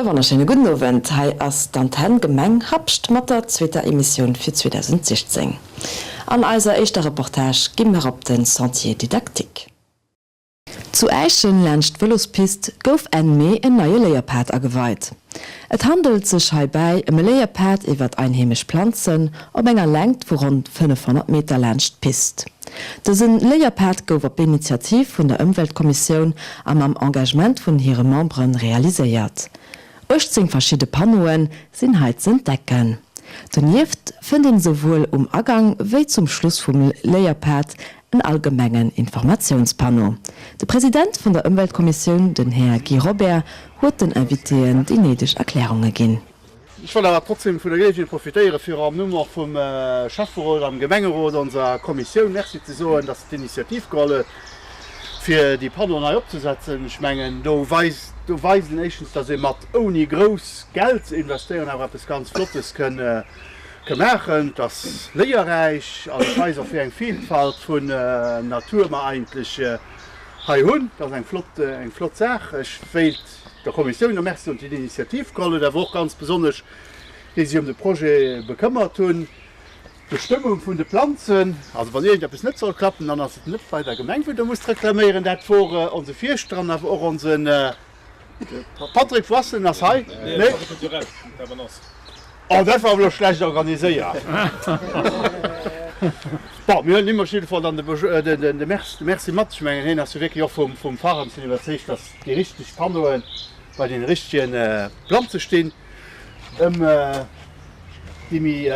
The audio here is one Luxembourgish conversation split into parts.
E wonnerschéine gudden Owend, hei ass d'Antenn Gemeng Habscht mat der zweeter Emissioun fir 2016. An eiser éischter Reportage gi mer op de Sentier didactique. Zu Äischen laanscht d'Vëlospist gouf Enn Mee en neie Léierpad ageweit. Et handelt sech heibäi ëm e Léierpad iwwert einheemesch Planzen op enger Längt vu ronn 500 Meter laanscht d'Pist. Dësen Léierpad gouf op Initiativ vun der Ëmweltkommissioun a mam Engagement vun hire Membere realiséiert. 18 verschidde Panneaue sinn hei z'entdecken. Donieft fënnt een esouwuel um Agang wéi zum Schluss vum Léierpad en allgemengen Informatiounspanneau. De President vun der Ëmweltkommissioun, den Här Guy Robert, huet den Invitéen déi néideg Erklärunge ginn. Ech wollt awer trotzdem vun der Gelegenheet profitéieren, fir am Numm och vum Schäfferot am Gemengerot onser Kommissioun Merci ze soen, dass se d'Initiativ geholl huet, fir déi Panneauen hei opzesetzen. Ech mengen, do weist, do weist een éischtens, dass ee mat ouni grouss Geld ze investéieren awer eppes ganz Flottes kënn, kënn maachen. Et ass léierräich an et weist och, wéi eng Vielfalt vun Natur mer eigentlech hei hunn. Dat ass eng flott, eng flott Saach. Ech wéilt der Kommissioun e Merci soen, déi d'Initiativ geholl huet, awer och ganz besonnesch déi sech ëm de Projet bekëmmert hunn. D'Bestëmmung vun de Planzen, also wann iergendeppes net soll klappen, dann ass et net bei der Gemeng, wou Der musst reklaméieren. Dat wor onse Fierschter an awer och onse Patrick Voissen ass hei. Nee? Oh, dat war awer elo schlecht organiséiert. Bon, mir huelen him op jidde Fall dann de Merci mat. Ech mengen, hien ass jo wierklech och vum Fach an ech sinn iwwerzeegt, dass déi richteg Panneaue bei deene richtege Planze stinn. Ëm déi méi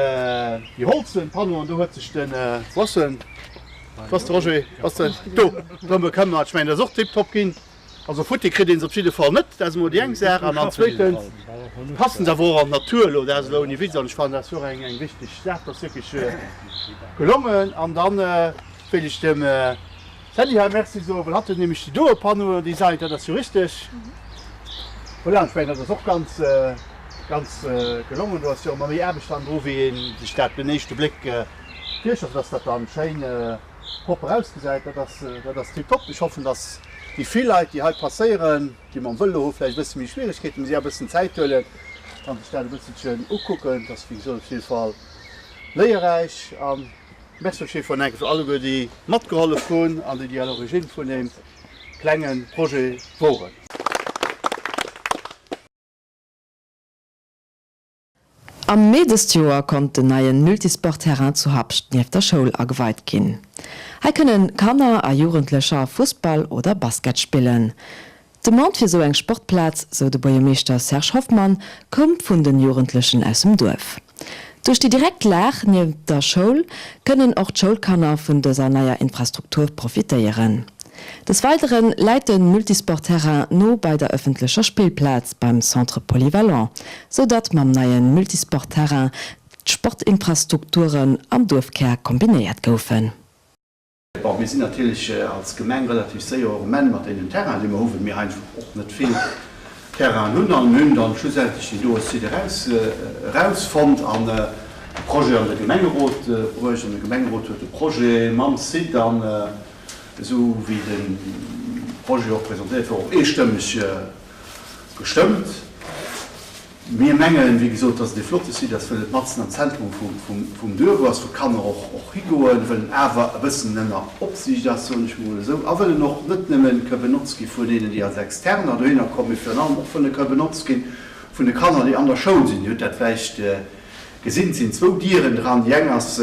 déi holzen Panneauen, do huet sech de Voissen, wou ass de Roger, ass de do, drëm bekëmmert. Ech mengen, dat ass och tiptop ginn. Also futti kritt een se op jidde Fall net, dat ass emol déi eng Saach. An dann zweetens passen se awer och an d'Natur elo, dat ass elo ouni Witz. An ech fannen, dat ass jo och eng wichteg Saach, dat ass wierklech gelongen. An da wéilt ech dem Sally hei Merci soen, well hatt huet nämlech déi doe Panneauen designt, dat ass jo richteg. Voilà, an ech mengen, dat ass och ganz, ganz gelongen. Do ass jo ëmmer méi Aarbecht hannendru wéi ee sech dat op den éischte Bléck virstellt, soudass dat dann schéin propper ausgesäit, dat ass, dat ass tiptop. Ech hoffen, dass déi vill Leit, déi hei passéieren, déi mam Vëlo hu vläicht e bësse méi Schwieregkeeten, mee si e bëssen Zäit huelen an sech dat e bësselchen ukucken. Dat ass, wéi gesot, op jidde Fall léierräich. A Merci op jidde Fall enke fir alleguer, déi matgehollef hunn an déi, déi à l'origine vun deem klenge Projet woren. Am Mee dëst Joer konnt den neien Multisport-Terrain zu Habscht nieft der Schoul ageweit ginn. Hei kënnen Kanner a Jugendlecher Fussball oder Basket spillen. D'Demande fir sou eng Sportplaz, sou de Buergermeeschter Serge Hoffmann, koum vun den Jugendlechen aus dem Duerf. Duerch déi direkt Lag nieft der Schoul kënnen och d'Schoulkanner vun dëser neier Infrastruktur profitéieren. Des Weidere läit de Multisport-Terrain no bei der ëffentlecher Spillplaz beim Centre Polyvalent, sou datt mam neie Multisport-Terrain d'Sportinfrastrukturen am Duerfkär kombinéiert goufen. Bon, mir sinn natierlech als Gemeng relativ séier och um Enn mat deenen Terrainen, déi mer hu, well mir einfach och net vill Terrainen hunn an hunn dann schlussendlech deen doe Site eraus erausfonnt an de Projet an de Gemengerot bruecht. An de Gemengerot huet de Projet mam Site an esou wéi de Projet och presentéiert wor, och eestëmmeg gestëmmt. Mir mengen, wéi gesot, dass et e flotte Site ass, wëll et matzen am Zentrum vum Duerf ass, wou d'Kanner och higoen, wëll en awer e bëssen ënner Opsiicht ass, soen ech mol esou, a wëll en och net nëmmen ka benotzt gi vun deenen, déi als Externer dohinner kommen, mee virun allem och wëll e ka benotzt gi vun de Kanner, déi an der Schoul sinn. Dir hutt dat vläicht Gesinn, et sinn zwou Dieren dran. Déi eng ass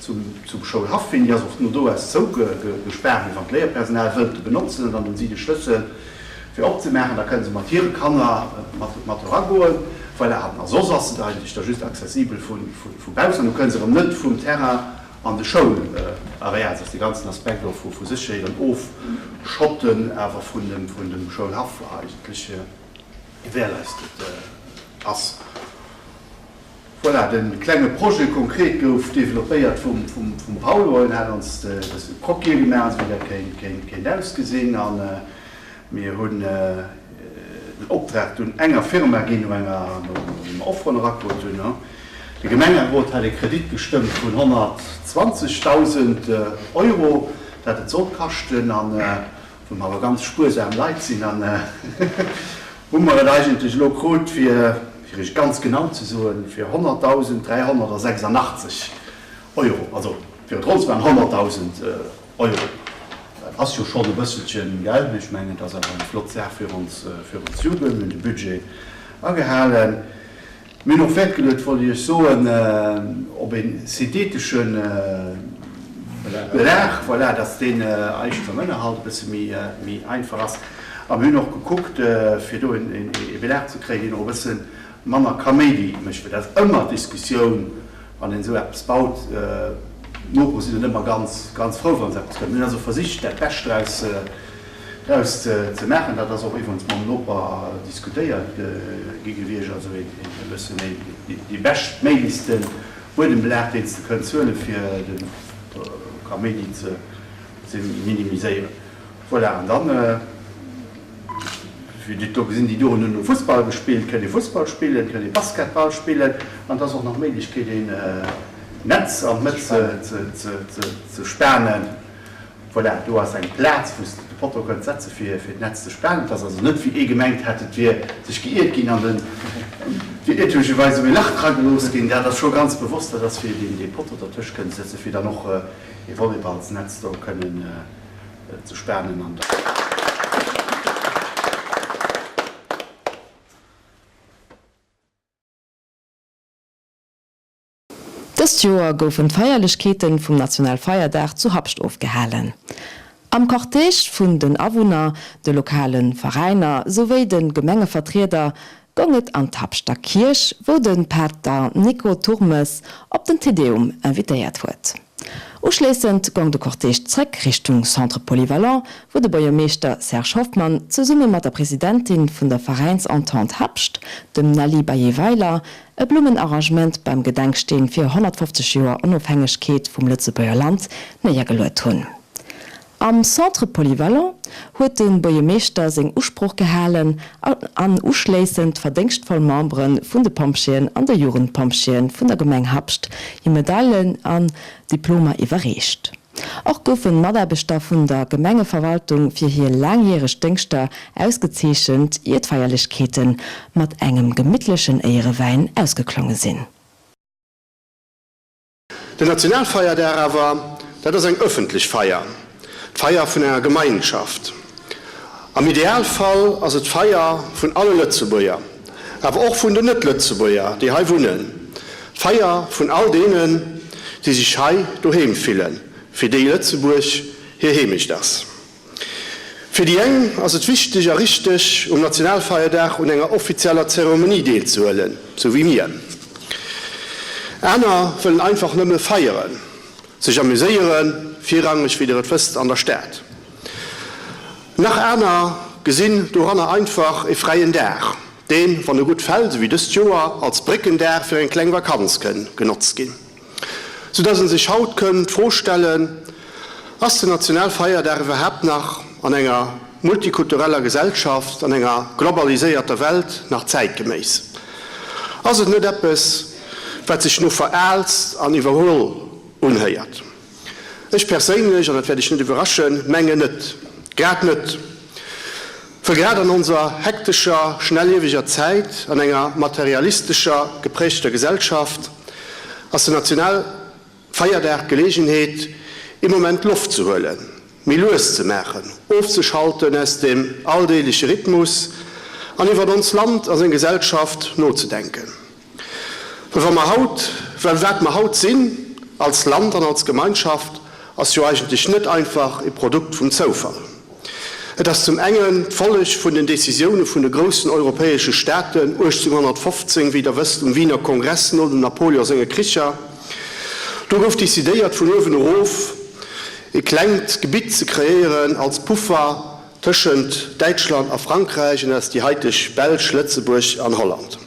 zum Schoulhaff hin, déi ass och no do aus zougespaart, mee wann d'Léierpersonal wëllt e benotzen, dann hunn si de Schlëssel fir opzemaachen, da kënne se mat hire Kanner mat eragoen. Voilà, a soss ass et eigentlech da just accessibel vu baussen an du kënns erëm net vum Terrain an de Schoulareal, sodass dee ganzen Aspekt och vu Sécherheet an Ofschotten awer vun dem Schoulhaff eigentlech gewährleistet ass. Voilà, de klenge Projet konkret gouf developpéiert vum Paulo. En hat ons e bësse Croquise gemaach, esou wéi dat kéint ausgesinn. A mir hunn den Optrag dunn enger Firma ginn, no enger Offre erakrut hunn. De Gemengerot hat e Kredit gestëmmt vun 120.000 Euro, dat et sollt kaschten. Wou mer awer ganz spuersam Leit sinn an. Hu mer et eigentlech elo krut, fir, fir Iech ganz genau ze soen, fir 100.386 Euro, also fir et ronn ze maachen, 100.000 Euro. Dat ass jo schonn e bësselchen, gell, mee ech mengen, et ass awer eng flott Saach fir ons, fir ons Jugend. Mir hunn de Budget agehalen. Mir hunn och Wäert geluet, wollt ech Iech soen, op e synthetesche Belag, voilà, dass deen eischtens am Ënnerhalt e bësse méi einfach ass. A mir hunn och gekuckt, fir do e Belag ze kréien, deen och e bësse manner Kaméidi mécht, well dat ass ëmmer d'Diskussioun, wann een esou eppes baut. D'Nopere sinn net ëmmer ganz, ganz frou, wa se eppes kréien. Mir hunn also versicht, dat Bescht draus draus ze maachen. Dat ass och iwwerens mam Noper diskutéiert gi gewiescht, also e bësse méi dee beschtméiglechste Buedembelag, deen s de kënns huelen, fir de Kaméidi ze minimiséieren. Voilà, an dann, wéi Dir do gesinn, déi do hunn elo Fussball gespillt, kënnt ee Fussball spillen, kënnt ee Basketball spillen an et ass och nach d'Méiglechkeet, een Netz an d'Mëtt ze spanen. Voilà, do ass eng Plaz, wou s de de Potto kënns setze fir d'Netz ze spanen. Et ass also net, wéi ee gemengt hätt, et wier sech geiert ginn an de wier iertemlecherweis esou ee Lach dra gelooss ginn. Dat ass scho ganz bewosst, dat ass fir dee Potto dertëscht kënnen ze setzen, fir dann och ee Volleyballsnetz do kënnen ze spanen an da. Dëst Joer goufen d'Feierlechkeete vum Nationalfeierdag zu Habscht ofgehalen. Am Cortège vun den Awunner, de lokale Veräiner souwéi de Gemengevertrieder goung et an d'Habschter Kierch, wou de Pater Nico Turmes op den Te Deum invitéiert huet. Uschléissend gong de Cortège zréck Richtung Centre Polyvalent, wou de Buergermeeschter Serge Hoffmann zesumme mat der Presidentin vun der Veräinsentente Habscht, dem Nelly Baillet-Weiler, e Blummenarrangement beim Gedenksteen fir 150 Joer Onofhängegkeet vum Lëtzebuerger Land néiergeluet hunn. Am Centre Polyvalent huet de Buergermeeschter seng Usprooch gehalen an uschléissend d'verdéngschtvoll Membere vun de Pompjeeën an de Jugendpompjeeë vun der Gemeng Habscht hir Medailen an Diplomer iwwerreecht. Och goufen Mataarbechter vun der Gemengeverwaltung fir hir laangjäreg Déngschter ausgezeechent, ier d'Feierlechkeete mat engem gemittlechen Éierewäin ausgeklonge sinn. Den Nationalfeierdag awer, dat ass eng ëffentlech Feier, d'Feier vun enger Gemeinschaft. Am Idealfall ass et d'Feier vun alle Lëtzebuerger, awer och vun den Net-Lëtzebuerger, déi hei wunnen, d'Feier vun all deenen, déi sech hei doheem fillen, fir déi Lëtzebuerg hir Heemecht ass. Fir déi eng ass et wichteg a richteg, um Nationalfeierdag un enger offizieller Zeremonie deelzehuelen, sou wéi mir. Aner wëllen einfach nëmme feieren, sech amuséieren, virrangeg, wéi der et wësst, an der Stad. Nach aner gesinn doranner einfach e fräien Dag, deen, wann e gutt fält, esou wéi dëst Joer, als Bréckendag fir eng kleng Vakanz kënn genotzt ginn. Sou dass en sech haut kënn d'Fro stellen, Ass den Nationalfeierdag iwwerhaapt nach an enger multikultureller Gesellschaft, an enger globaliséierter Welt nach zäitgeméiss? Ass et net eppes, wat sech no veraalzt an iwwerholl unhéiert? Ech perséinlech, an dat wäert Iech net iwwerraschen, mengen net. Grad net. Well grad an onser hektescher, schnellieweger Zäit, an enger materialistescher geprägter Gesellschaft, ass den Nationalfeierdag d'Geleegenheet, ee Moment Loft ze huelen, méi lues ze maachen, ofzeschalten aus dem alldeegleche Rhythmus an iwwert ons Land a seng Gesellschaft nozedenken. Well wa mer haut, well wat mer haut sinn als Land an als Gemeinschaft, ass jo eigentlech net einfach e Produkt vum Zoufall. Et ass zum engen d'Folleg vun den Décisioune vun de groussen europäesche Staaten 1815, wéi Der wësst, um Wiener Kongress no dem Napoleon senge Kricher. Do gouf décidéiert, vun uewen erof e klengt Gebitt ze kreéieren als Puffer Tëschent Däitschland a Frankräich, en ass déi haiteg Belsch, Lëtzebuerg an Holland.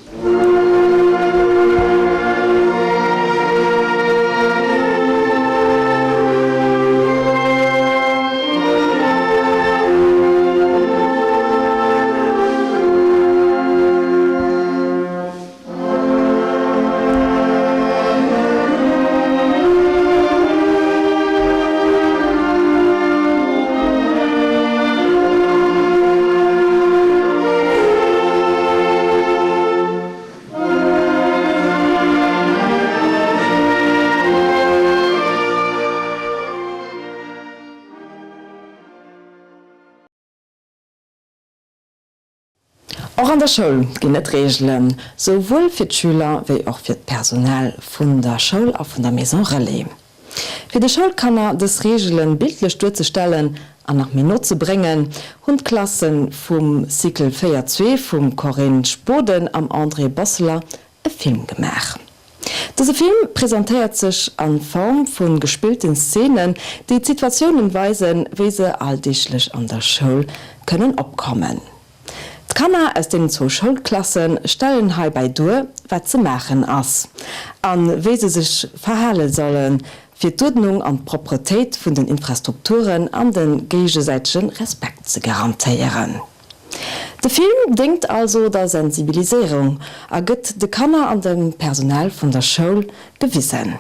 Och an der Schoul ginn et Reegelen, souwuel fir d'Schüler wéi och fir d'Personal vun der Schoul a vun der Maison Relais. Fir de Schoulkanner dës Reegele bildlech duerzestellen an nach méi no ze bréngen, hunn d'Klasse vum Cycle 4 zwee vum Corinne Spoden am André Bosseler e Film gemaach. Dëse Film presentéiert sech a Form vu gespillten Szenen, déi d'Situatiounen weisen, wéi se alldeeglech an der Schoul kënnen opkommen. D'Kanner aus deenen zwou Schoulklasse stellen heibäi duer, wat ze maachen ass a wéi se sech verhale sollen, fir d'Uerdnung an d'Propretéit vun den Infrastrukturen an de géigesäitege Respekt ze garantéieren. De Film déngt also der Sensibiliséierung a gëtt de Kanner an dem Personal vun der Schoul gewisen.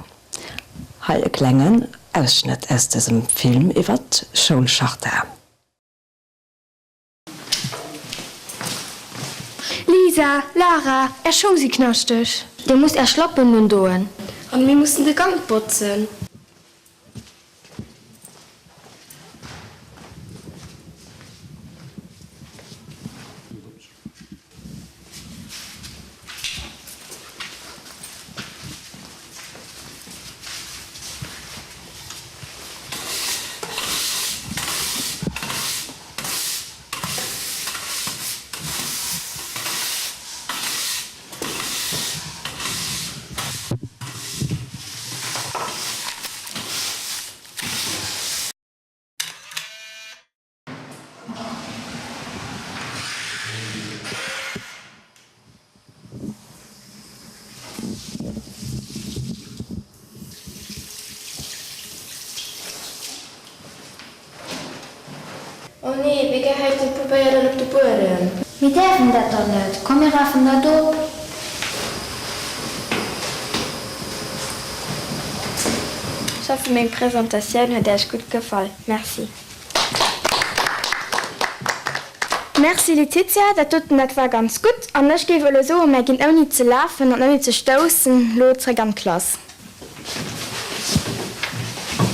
Hei e klengen Ausschnëtt aus dësem Film iwwer d'Schoulcharta. Lisa, Lara, är Schong si knaschteg. Dir musst är Schlappen undoen. An mir mussen de Gank botzen. Oh nee, wee gehäit den Pabeier dann op de Buedem? Mir däerfen dat dann net. Komm mir rafen dat op. Ech hoffen meng Presentatioun huet Äech gutt gefall. Merci. Merci Letizia, dat doten dat war ganz gutt. An ech géif elo soen, mär ginn ouni ze lafen an ouni ze stoussen lo zréck an d'Klass.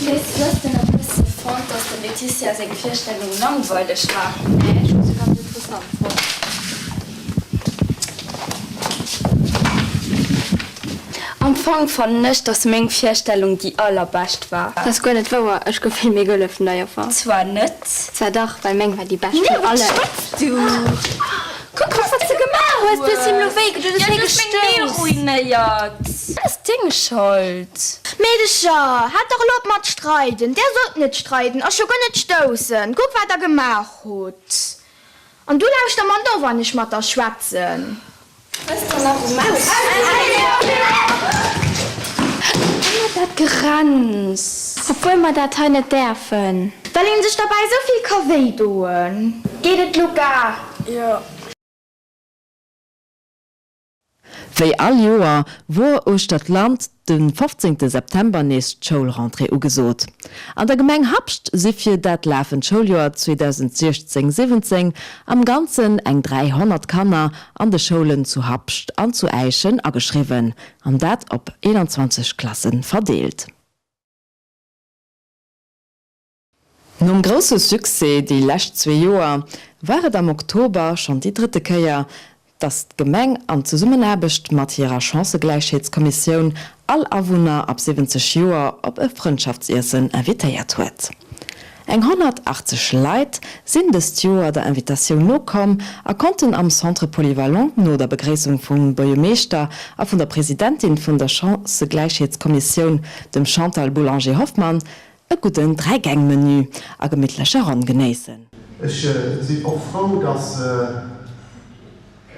Liz, hues de net bësse fonnt, dass dem Letizia seng Virstellung langweileg war? Nee, ech hu se ganz interessant fonnt. Am Fong fannen ech, dass meng Virstellung déi allerbescht war. Dat ass guer net wouer, ech gouf vill méi gehuelef vun der Joffer. Zwar net. Zwar dach, well meng war déi bescht Nee, vun wat allen. schwätz du? Kuck mol, wat s de gemaach Hues du hues him lo wéi gedoen, du Ja, hues hie du hues meng Mail gestouss. ruinéiert. Dat ass deng Schold. Meedecher, haalt dach elo op mat streiden. Där sollt net streiden a scho guer net stoussen. Kuck, wat der gemaach hutt. An du lauschter mer no, wann ech mat der schwätzen. Hues de nach e Maus? Ënnert dat Gerenns. Obwuel mer dat hei net däerfen. Well een sech derbäi sou vill ka wéi doen. Geet et, Luca? Jo. Wéi all Joer wor uechter d'Land de 15 September nees d'Schoulrentrée ugesot. An der Gemeng Habscht si fir dat lafend Schouljoer 2016, 17 am Ganzen eng 300 Kanner an de Schoulen zu Habscht an zu Äischen ageschriwwen, an dat op 21 Klasse verdeelt. Nom grousse Succès déi lescht zwee Joer, war et am Oktober schonn déi drëtte Kéier, datt d'Gemeng an Zesummenaarbecht mat hirer Chancëgläichheetskommissioun all Awunner ab 70 Joer op e Frëndschaftsiessen invitéiert huet. Eng 180 Leit sinn dëst Joer der Invitatioun nokomm a konnten am Centre Polyvalent no der Begréissung vum Buergermeeschter a vun der Presidentin vun der Chancëgläichheetskommissioun, dem Chantal Boulanger-Hoffmann, E gudden Dräigäng-Menü a gemittlecher Ronn genéissen. Ech sinn och frou, dass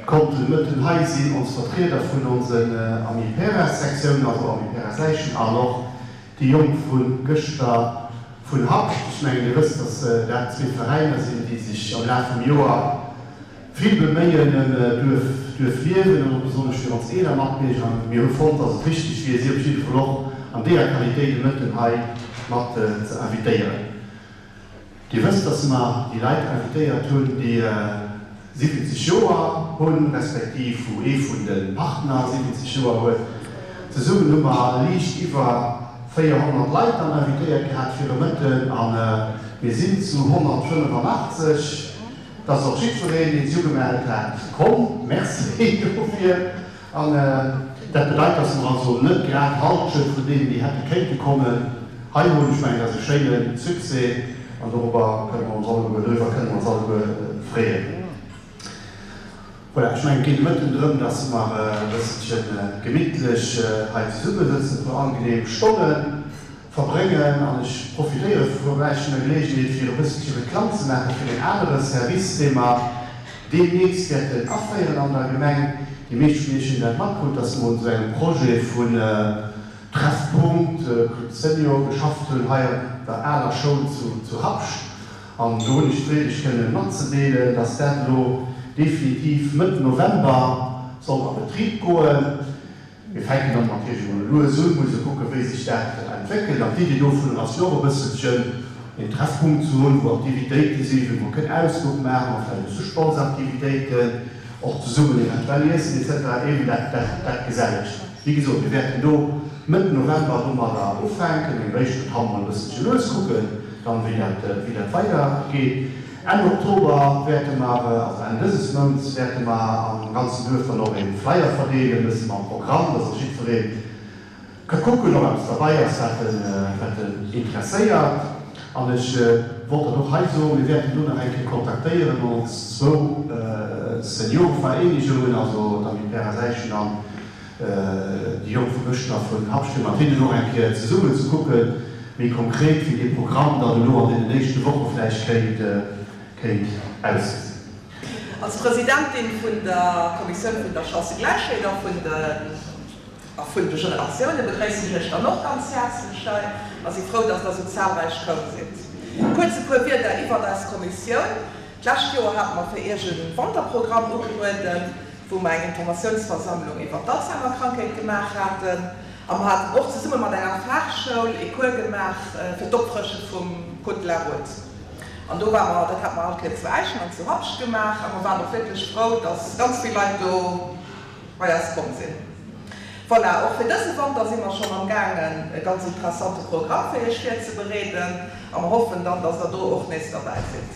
konnten de Mëtten hei sinn ons Vertrieder vun onsen Amiperas-Sektiounen, also Amiperas Äischen an och déi Jonk vu gëschter vun Habscht. Ech mengen, Dir wësst, dass dat zwee Veräiner sinn, déi sech am Laf vum Joer vill beméien ëm Duerf, Duerfliewen an och besonnesch fir ons eeler Matbierger. An mir hu fonnt, dass et richteg wier, si op jidde Fall och an deeër Qualitéit de Mëtten hei mat ze invitéieren. Dir wësst, dass mer déi Leit invitéiert hunn, déi 70 Joer hunn, respektiv wou ee vun de Partner 70 Joer huet. Zesummen hu mer liicht iwwer 400 Leit dann invitéiert gehat fir e Mëtten a mir sinn zu 185. Et ass och jiddwereen, dee sech ugemellt hat, komm. Merci dofir. An dat bedeit, dass mer also net grad d'Halschent vun deenen, déi hätte kéinte kommen, hei hunn. Ech mengen, dat ass e schéine Succès an dorobber kënne mer ons alleguer, doriwwer kënne mer ons alleguer freeën. Voilà, ech mengen, et geet de Mëtten drëm, dass mer e bësselche gemittlech hei zesummesëtzen, e puer angenehm Stonne verbréngen. An ech profitéiere vu vläicht vun der Geleegenheet, fir e bësselche Reklamm ze maache fir en anere Service, dee mer deemnächst wäerten aféieren an der Gemeng. Déi meescht vun Iech hunn dat matkrutt, dass mer un esou engem Projet vun Treffpunkt Club Senior geschafft hunn hei an der aler Schoul zu Habscht. An do hunn ech d'Freed, Iech kënnen matzedeelen, dass dat elo definitiv Mëtt November soll a Betrib goen. Mir fänken dann natierlech emol lues un, musse kucken, wéi sech dat entwéckelt. An d'Iddi dovunner ass jo och e bësselchen een Treffpunkt ze hunn, wou Aktivitéite sinn, wou mer kënnen Ausfluch maachen, och vläicht e bësse Sportsaktivitéiten, och zesummen eventuell iessen et cetera, eben dat, dat Gesellecht. Wéi gesot, mir wäerten do Mëtt November domadder ufänken, eng éischt Etapp mol e bësselche lues kucken, dann wéi dat, wéi dat weidergeet. Enn Oktober wäerte mer, also Enn dëses Mounts, wäerte mer am ganzen Duerf dann och e Flyer verdeelen, e bësse mam Programm, dass och jiddweree ka kucken, ob eppes derbei ass, wat en, wat en interesséiert. An ech wollt dann och hei soen, mir wäerten do nach eng Kéier kontaktéieren, ons zwou Seniorevereenigungen, also d'Amiperas Äischen an déi Jonk vu Bëschdref vun Habscht, fir mat hinnen och eng Kéier zesummen ze kucken, méi konkret, wéi dee Programm dann elo an deenen éischte Woche vläicht kéint, kéint ausgesinn. Als Presidentin vun der Kommissioun vun der Chancëgläichheet a vun de a vun de Generatioune begréissen ech Iech dann och ganz häerzlech hei a si frou, dass Der esou zahlreich koum sidd. Kuerz e puer Wierder iwwert eis Kommissioun. D'lescht Joer hate mer fir Iech e Wanterprogramm ugebueden, wou mer eng Informatiounsversammlung iwwert d'Alzheimerkrankheet gemaach haten a mer haten och zesumme mat enger Faachschoul ee Cours gemaach fir d'Opfrësche vum Code de la route. An do ware mer, dat hate mer all Kéier zu Äischen an zu Habscht gemaach a mer waren och wierklech frou, dass ganz vill Leit do bei eis komm sinn. Voilà, och fir dëse Wanter si mer schonn am gaangen e ganz interessante Programm fir iech virzebereeden a mer hoffen dann, dass der do och nees derbäi sidd.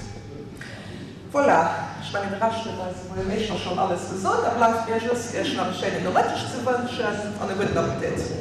Voilà, ech mengen de Rescht huet eise Buergermeeschter schonn alles gesot. Da bleift mir just Iech nach e schéinen Nomëtteg ze wënschen an e gudden Appetit.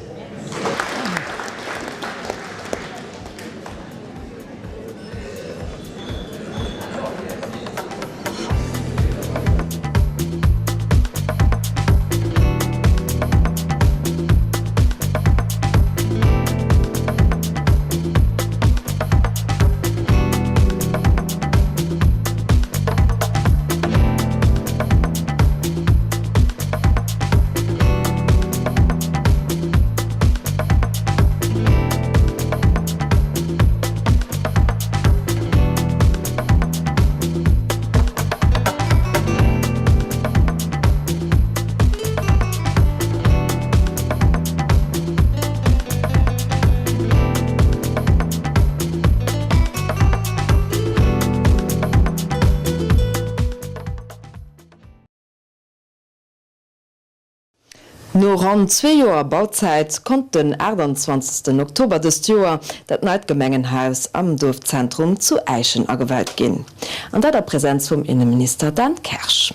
No ronn zwee Joer Bauzäit konnt den 28 Oktober dëst Joer dat neit Gemengenhaus am Duerfzentrum zu Äischen ageweit ginn, an dat a Präsenz vum Inneminister Dan Kersch.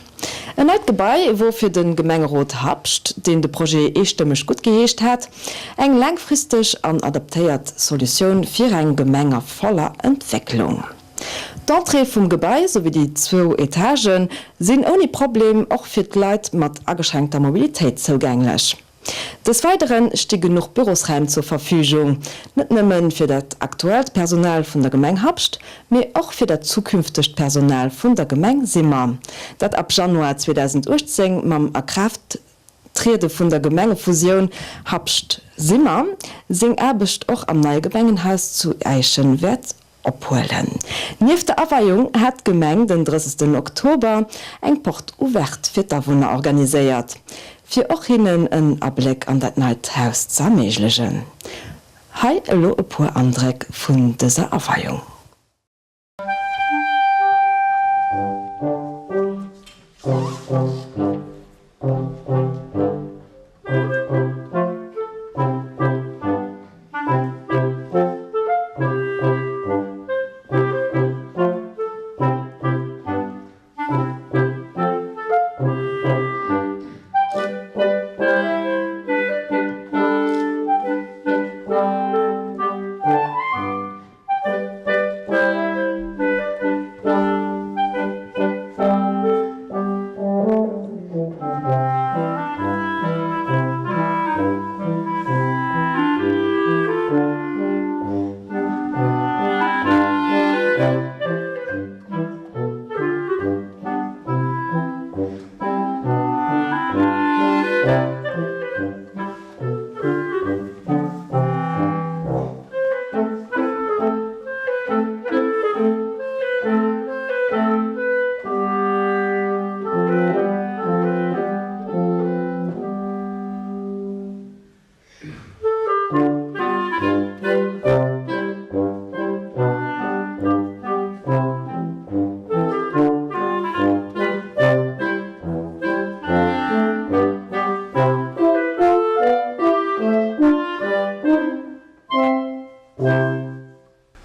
En neit Gebai wor fir de Gemengerot Habscht, deen de Projet eestëmmeg guttgeheescht hat, eng laangfristeg an adaptéiert Solutioun fir eng Gemeng a voller Entwécklung. D'Entrée vum Gebai souwéi déi zwou Etagë sinn ouni Problem och fir d'Leit mat ageschränkter Mobilitéit zougänglech. Des Weidere sti genuch Bürosräim zur Verfügung, net nëmme fir dat aktuellt Personal vun der Gemeng Habscht, mee och fir dat zukünftegt Personal vun der Gemeng Simmer, dat ab Januar 2018 mam A-Kraaft-Triede vun der Gemengefusioun Habscht-Simmer seng Aarbecht och am neie Gemengenhaus zu Äischen wäert Ophuelen. Nieft der Aweiung hat d'Gemeng den 30 Oktober eng Porte ouverte fir d'Awunner organiséiert, fir och hinnen en Abléck an dat neit Haus ze erméiglegen. Hei elo e puer Andréck vun dëser Aweiung.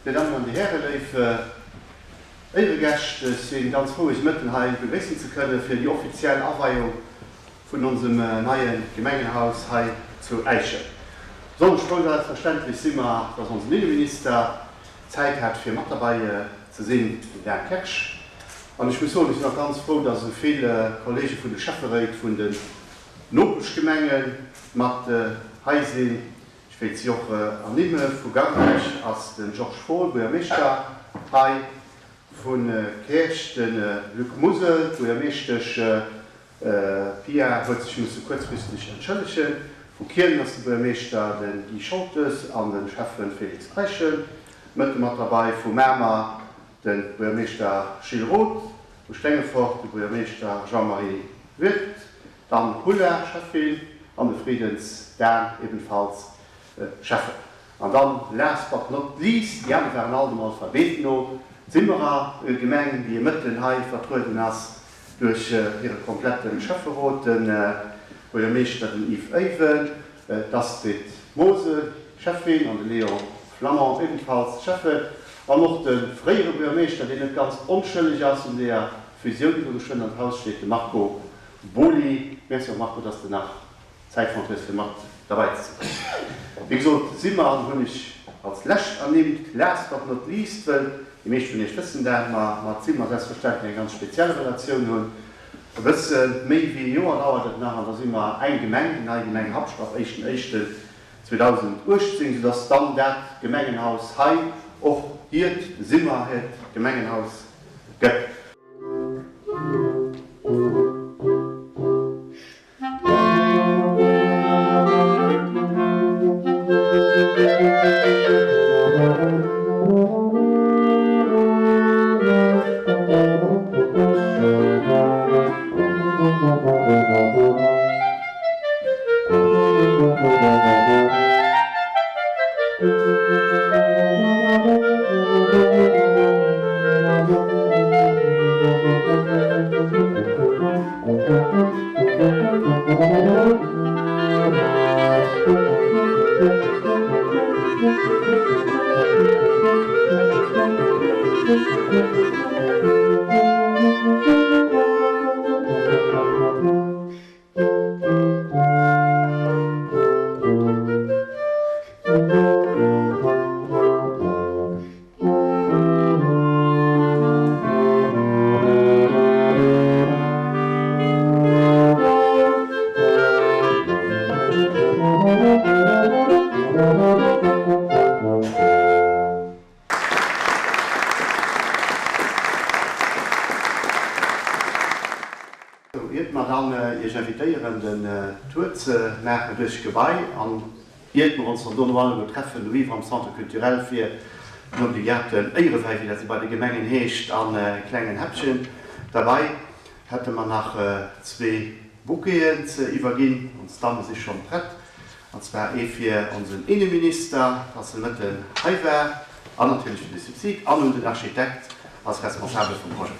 Dir Dammen an Dir Hären, léif Éieregäscht, ech si ganz frou Iech mëtten hei begréissen ze kënne fir déi offiziell Aweiung vun onsem neie Gemengenhaus hei zu Äischen. Besonnesch frou selbstverständlech si mer, dass onsen Inneminister Zäit hat fir mat derbei ze sinn, den Dan Kersch. An ech muss soen, ech sinn och ganz frou, dass esou vill Kollege vun de Schäfferéit vun den Nopeschgemenge mat hei sinn. Ech wéilt si och ernimmen. Vu Garnech ass de Georges Fohl, Buergermeeschter hei, vu Käerch de Luc Musel, d'Buergermeeschtesch Pia huet sech musse kuerzfristeg entschëllegen, vu Kielen ass de Buergermeeschter de Guy Scholtes an de Schäffe Félix Eischen mëtte mat derbei, vu Mamer de Buergermeeschter Gilles Roth, vu Stengefort de Buergermeeschter Jean-Marie Wirth, D'Anne Hulla, Schäffin, an de Friedens Dan, ebenfalls Schäffen. An dann, last but not least, déi aner waren all dem Alphabet no, d'Simmerer Gemeng, déi e Mëtten hei vertrueden ass duerch hire komplette Schäfferot, de Buergermeeschter, den Yves Eiwen, d'Astrid Mosel, Schäffin, an de Léon Flamand, ebenfalls Schäffen, an och de fréiere Buergermeeschter, deen net ganz onschëlleg ass un deeër Fusioun, déi do geschwënn an d'Haus steet, de Marco Boly, Merci och Marco, dass de nach Zäit fonnt hues fir mat derbei ze sinn. Wéi gesot, Simmer hunn ech als lescht ernimmt, last but not least, wëll déi meescht vun iech wëssen dat mer mat Simmer selbstverständlech eng ganz speziell Relatioun hunn. E bësse méi wéi e Joer dauert et nach an da si mer eng Gemeng, déi nei Gemeng Habscht ab éischten éischten 2018, soudass dann dat Gemengenhaus hei och hiert, Simmer hiert Gemengenhaus gëtt. Sou, iert mer dann Iech invitéieren den Tour ze maachen duerch d'Gebai an iert mer ons dann dono alleguer treffen dohiwwer am Centre culturel fir den obligaten Éierewäi, wéi dat esou bei de Gemengen heescht, an e klengen Häppchen derbei, hätte mer nach zwee Bouqueten ze iwwerginn. Ons Damme si schonn prett, an zwar ee fir onsen Inneminister, dass e Mëtten hei war, An natierlech fir de Subsid an un den Architekt als Responsabel vum Projet.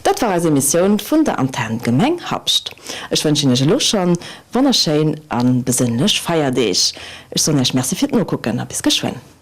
Dat war eis Emissioun vun der Antenn Gemeng Habscht. Ech wënschen iech elo schonn wonnerschéin a besënnlech Feierdeeg. Ech soen iech Merci fir d'Nokucken a bis geschwënn.